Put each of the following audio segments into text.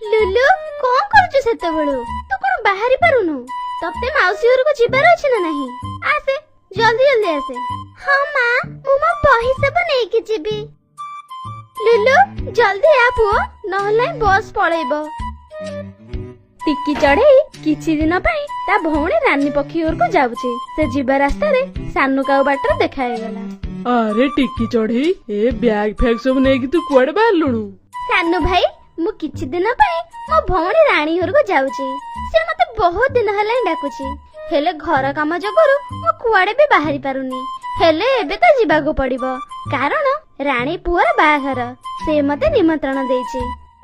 ଲୁଲୁ, କଣ କରୁଛୁ ସେତେବେଳୁ? ତୁ କଣ ବାହାରି ପାରୁନୁ? ତତେ ମାଉସୀ ଘରକୁ ଯିବାର ଅଛି ନା ନାହିଁ? ଆସେ, ଜଲ୍ଦି ଜଲ୍ଦି ଆସେ। ହଁ ମା, ମୁଁ ମୋ ବହି ସବୁ ନେଇକି ଯିବି। ଲୁଲୁ, ଜଲ୍ଦି ଆ ପୁଅ, ନହେଲେ ବସ୍ ପଳେଇବ। ଟିକି ଚଢେଇ କିଛି ଦିନ ପାଇଁ ତା ଭଉଣୀ ରାନୀ ପକ୍ଷୀ ଘରକୁ ଯାଉଛି। ସେ ଯିବା ରାସ୍ତାରେ ସାନୁ କାଉ ବାଟରେ ଦେଖା ହେଇଗଲା। ଆରେ ଟିକି ଚଢେଇ, ଏ ବ୍ୟାଗ ଫ୍ୟାଗ ସବୁ ନେଇକି ତୁ କୁଆଡେ ବାହାରିଲୁଣୁ? ସାନୁ ଭାଇ, ମୁଁ କିଛି ଦିନ ପାଇଁ ମୋ ଭଉଣୀ ରାଣୀ ଘରକୁ ଯାଉଛି। ସେ ମତେ ବହୁତ ଦିନ ହେଲାଣି ଡାକୁଛି, ହେଲେ ଘର କାମ ଯୋଗୁରୁ ମୁଁ କୁଆଡେ ବି ବାହାରି ପାରୁନି। ହେଲେ ଏବେ ତ ଯିବାକୁ ପଡିବ, କାରଣ ରାଣୀ ପୁଅର ବାହାଘର, ସେ ମତେ ନିମନ୍ତ୍ରଣ ଦେଇଛି।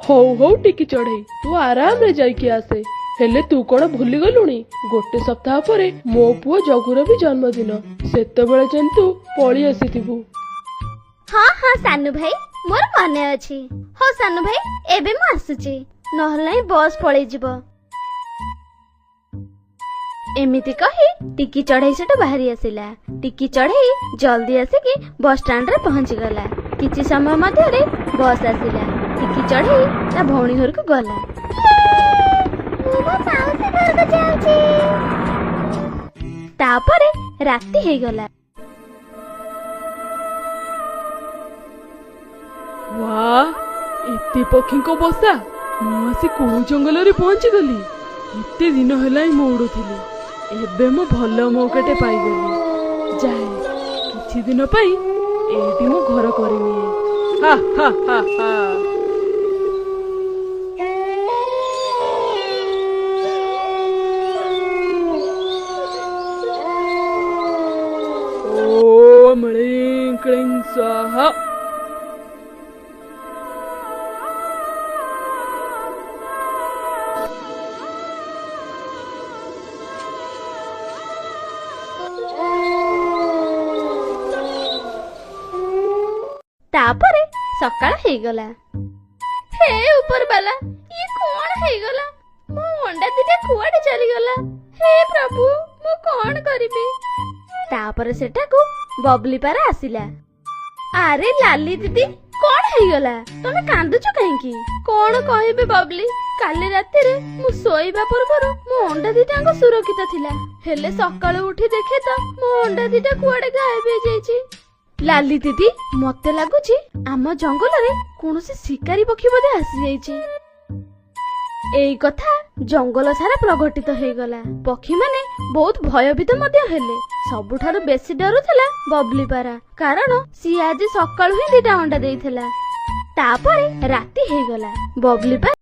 ହଉ ହଉ ଟିକି ଚଢେଇ, ତୁ ଆରାମରେ ଯାଇକି ଆସେ। ହେଲେ ତୁ କଣ ଭୁଲି ଗଲୁଣି, ଗୋଟେ ସପ୍ତାହ ପରେ ମୋ ପୁଅ ଜଗୁର ବି ଜନ୍ମଦିନ। ସେତେବେଳେ ଯେମିତି ତୁ ପଳେଇ ଆସିଥିବୁ। ହଁ ହଁ ସାନୁ ଭାଇ, ମୋର ମନେ ଅଛି। ହଉ ସାନୁ ଭାଇ, ଏବେ ମୁଁ ଆସୁଛି, ନହେଲେ ନାହିଁ ବସ୍ ପଳେଇଯିବ। ଏମିତି କହି ଟିକି ଚଢେଇ ସେଠୁ ବାହାରି ଆସିଲା। ଟିକି ଚଢେଇ ଜଲ୍ଦି ଆସିକି ବସ୍ ଷ୍ଟାଣ୍ଡରେ ପହଞ୍ଚିଗଲା। କିଛି ସମୟ ମଧ୍ୟରେ ବସ୍ ଆସିଲା। ଟିକି ଚଢେଇ ତା ଭଉଣୀ ଘରକୁ ଗଲା। ମୁଁ ମୋ ମାଉସୀ ଘରକୁ ଯାଉଛି। ତାପରେ ରାତି ହେଇଗଲା। ୱା, ଏତେ ପକ୍ଷୀଙ୍କ ବସା! ମୁଁ ଆସି କୋଉ ଜଙ୍ଗଲରେ ପହଞ୍ଚିଗଲି? ଏତେ ଦିନ ହେଲାଣି ମୁଁ ଉଡୁଥିଲି, ଏବେ ମୁଁ ଭଲ ମୌକାଟେ ପାଇଗଲି। ଯାଏ, କିଛି ଦିନ ପାଇଁ ଏଇଠି ମୁଁ ଘର କରିନିଏ। ହା ହା ହା ହା। ଓମ୍ କ୍ଳିଂ କ୍ଳିଂ ସ୍ୱାହା। ତାପରେ ସକାଳ ହେଇଗଲା। ହେ ଉପର ବାଲା, ଇଏ କଣ ହେଇଗଲା? ମୋ ଅଣ୍ଡା ଦିଟା କୁଆଡେ ଚାଲିଗଲା? ହେ ପ୍ରଭୁ, ମୁଁ କଣ କରିବି? ତାପରେ ସେଠାକୁ ବବଲି ପାରା ଆସିଲା। ଆରେ ଲାଲି ଦିଦି, କଣ ହେଇଗଲା? ତମେ କାନ୍ଦୁଛ କାହିଁକି? କଣ କହିବି ବବଲି, କାଲି ରାତିରେ ମୁଁ ଶୋଇବା ପୂର୍ବରୁ ମୋ ଅଣ୍ଡା ଦିଟାଙ୍କ ସୁରକ୍ଷିତ ଥିଲା, ହେଲେ ସକାଳୁ ଉଠି ଦେଖେ ତ ମୋ ଅଣ୍ଡା ଦିଟା କୁଆଡେ ଗାୟବ ହେଇଯାଇଛି। ଲାଲି ଦିଦି, ମତେ ଲାଗୁଛି ଆମ ଜଙ୍ଗଲରେ କୌଣସି ଶିକାରୀ ପକ୍ଷୀ ବୋଧେ ଆସିଯାଇଛି। ଏଇ କଥା ଜଙ୍ଗଲ ସାରା ପ୍ରଘଟିତ ହେଇଗଲା। ପକ୍ଷୀମାନେ ବହୁତ ଭୟଭୀତ ମଧ୍ୟ ହେଲେ। ସବୁଠାରୁ ବେଶୀ ଡରୁଥିଲା ବବଲି ପାରା, କାରଣ ସିଏ ଆଜି ସକାଳୁ ହିଁ ଦିଟା ଅଣ୍ଡା ଦେଇଥିଲା। ତାପରେ ରାତି ହେଇଗଲା। ବବଲି ପାରା